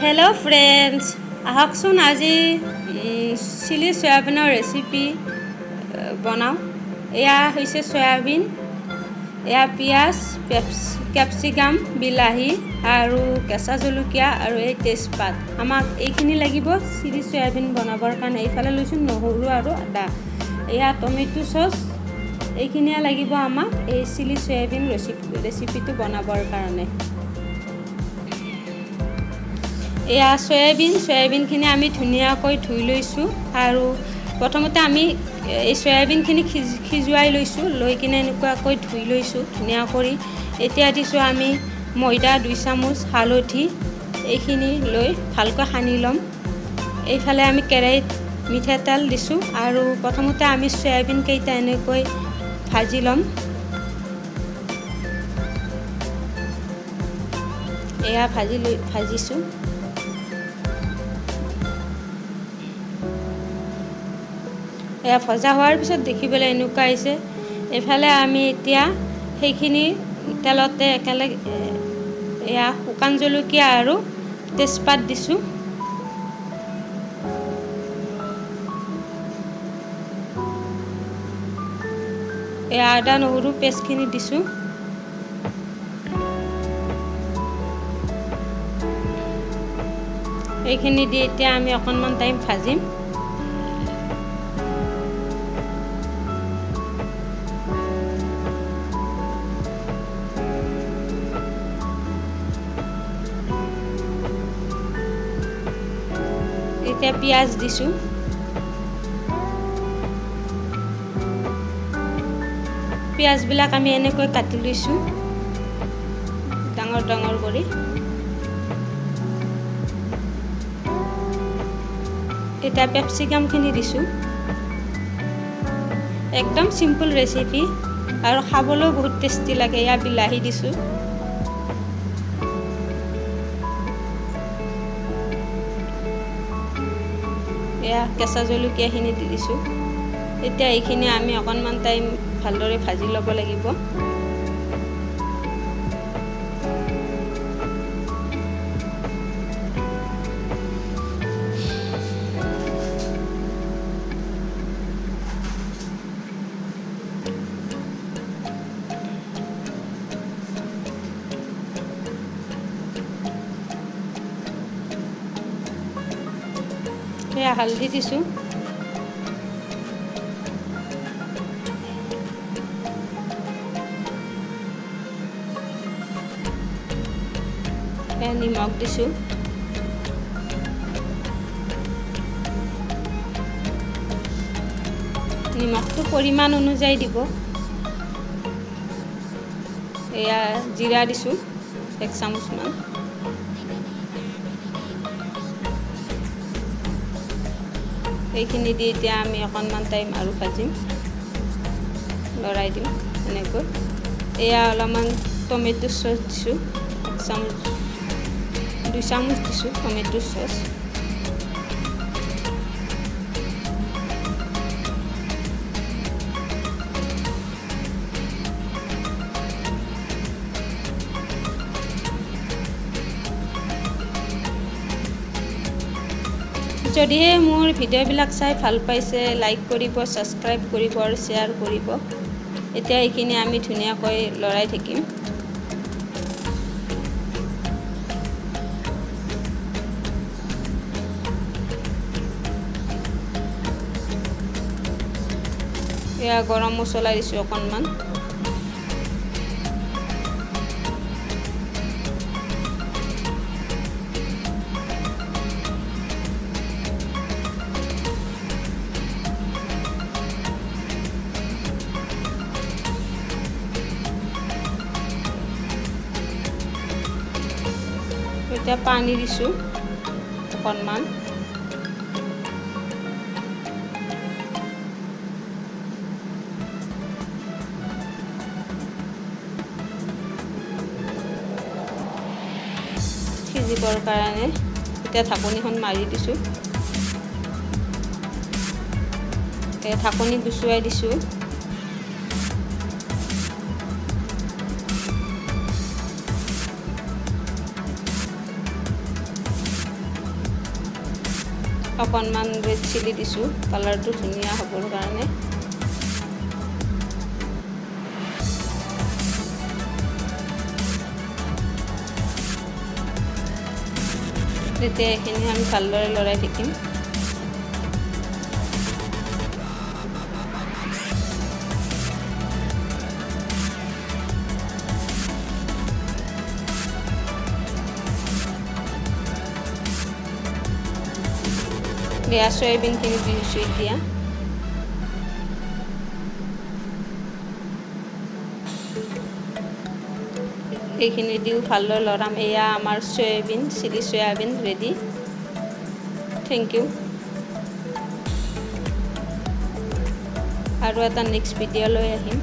Hello' friends, আহকচোন আজি chilli চয়াবিনৰ recipe বনাওঁ। এয়া হৈছে চয়াবিন, এয়া পিঁয়াজ, কেপচিকাম, বিলাহী আৰু কেঁচা জলকীয়া আৰু এই তেজপাত। আমাক এইখিনি লাগিব চিলি চয়াবিন বনাবৰ কাৰণে। এইফালে লৈছোঁ নহৰু আৰু আদা, এয়া টমেটো চচ। এইখিনিয়ে লাগিব আমাক এই চিলি চয়াবিন ৰেচিপিটো বনাবৰ কাৰণে। এয়া চয়াবিনখিনি আমি ধুনীয়াকৈ ধুই লৈছোঁ আৰু প্ৰথমতে আমি এই চয়াবিনখিনি সিজুৱাই লৈছোঁ, লৈ কিনে এনেকুৱাকৈ ধুই লৈছোঁ ধুনীয়া কৰি। এতিয়া দিছোঁ আমি ময়দা 2 চামুচ, হালধি, এইখিনি লৈ ভালকৈ সানি ল'ম। এইফালে আমি কেৰাহীত মিঠাতেল দিছোঁ আৰু প্ৰথমতে আমি চয়াবিনকেইটা এনেকৈ ভাজি ল'ম। এয়া ভাজিছোঁ। এয়া ভজা হোৱাৰ পিছত দেখিবলৈ এনেকুৱা আহিছে। এইফালে আমি এতিয়া সেইখিনি তেলতে একেলগে এয়া শুকান জলকীয়া আৰু তেজপাত দিছোঁ। এয়া আদা নহৰু পেষ্টখিনি দিছোঁ। এইখিনি দি এতিয়া আমি অকণমান টাইম ভাজিম। এতিয়া পিঁয়াজ দিছোঁ। পিঁয়াজবিলাক আমি এনেকৈ কাটি লৈছোঁ ডাঙৰ ডাঙৰ কৰি। এতিয়া পেপচিকামখিনি দিছোঁ। একদম চিম্পল ৰেচিপি আৰু খাবলৈও বহুত টেষ্টি লাগে। এয়া বিলাহী দিছোঁ। এয়া কেঁচা জলকীয়াখিনি দি দিছোঁ। এতিয়া এইখিনি আমি অকণমান টাইম ভালদৰে ভাজি ল'ব লাগিব। এয়া হালধি দিছোঁ। এয়া নিমখ দিছোঁ। নিমখটো পৰিমাণ অনুযায়ী দিব। এয়া জিৰা দিছোঁ 1 চামুচমান। এইখিনি দি এতিয়া আমি অকণমান টাইম আৰু ভাজিম, লৰাই দিম এনেকৈ। এয়া অলপমান টমেটো চচ দিছোঁ, 1 চামুচ 2 চামুচ দিছোঁ টমেটো চচ। যদিহে মোৰ ভিডিঅ'বিলাক চাই ভাল পাইছে, লাইক কৰিব, ছাবস্ক্ৰাইব কৰিব আৰু শ্বেয়াৰ কৰিব। এতিয়া এইখিনি আমি ধুনীয়াকৈ লৰাই থাকিম। এয়া গৰম মছলা দিছোঁ অকণমান। এতিয়া পানী দিছোঁ অকণমান। সিজিবৰ কাৰণে এতিয়া ঢাকনিখন মাৰি দিছোঁ। এই ঢাকনি গুচুৱাই দিছোঁ। অকণমান ৰেড চিলি দিছোঁ কালাৰটো ধুনীয়া হ'বৰ কাৰণে। তেতিয়া এইখিনি আমি ভালদৰে লৰাই থাকিম। বেয়া চয়াবিনখিনি দিছোঁ এতিয়া। এইখিনি দিও ভালদৰে লৰাম। এয়া আমাৰ soybean chilli, soybean ready. Thank you. আৰু এটা নেক্সট ভিডিঅ' লৈ আহিম।